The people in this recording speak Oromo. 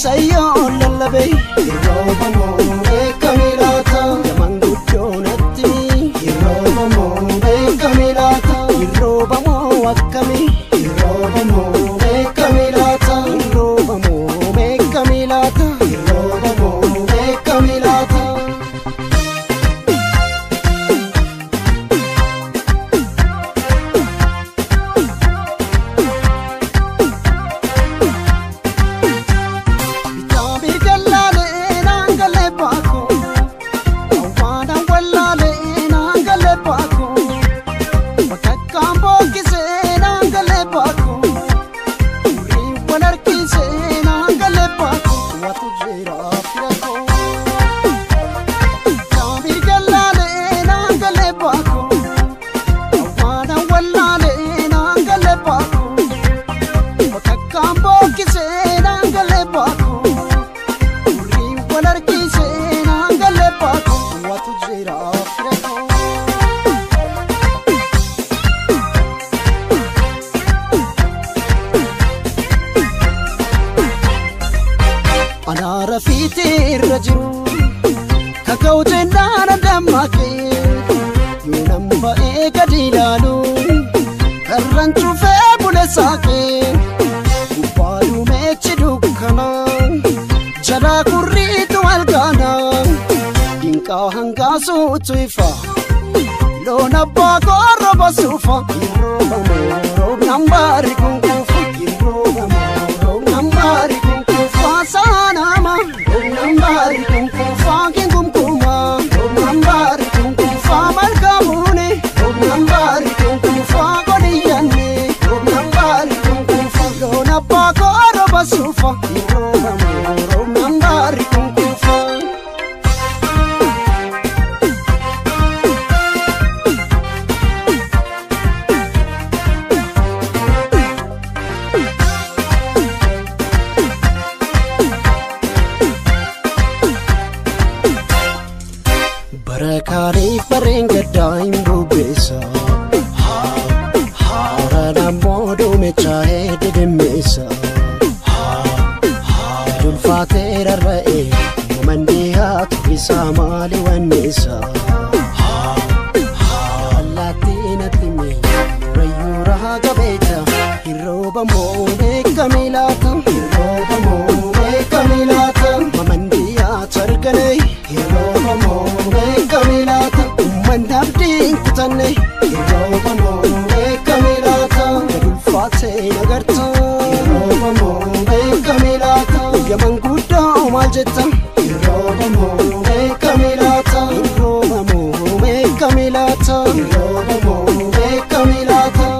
Sayyoo lallabe Hirrooba moo beekame laata Yamanguddoo natti Hirrooba moo beekame laata Hirrooba moo akkami Hirrooba moo beekame laata Hirrooba moo beekame laata Hirrooba moo beekame laata. Anaara fiitee irra jiru kaka'u jennaan dammaqee yoo nama ba'ee gadi ilaalu karran cufee bule saaqee gubbaa duumeechi dukkana jalaa kurriitu algaana dinqaa hangaasuutu ifa loon abbaa korroba suufa hirrooba moo roobnaan baari kunkuufa hirrooba moo roobnaan baari kunkuufa saanama roobnaan baari kunkuufa kinkumkuma roobnaan baari kunkuufa malkamuune roobnaan baari kunkuufa godhiyyanne roobnaan baari kunkuufa loon abbaa korroba suufa hirrooba moo roobnaan baari kunkuufa. Barakaariif barreen gaddaa hin bubbeessa Haaraan ammoo duumechaa didimmeessa Dulfaatee rarra'ee mandii haatu isaa maali wanneessa Allaattii natti mee rayyuu rahaa gabeeta Hirrooba moo beekame laata Hirrooba moo beekame laata Mamandii haatu argane Hirrooba moo beekame laata Uummanni abdiin kutanne Hirrooba moo beekame laata Gadulfaatee nagarta Hirrooba moo beekame laata Yamanguddoo maal jetta Hirrooba moo beekame laata Hirrooba moo beekame laata Hirrooba moo beekame laata.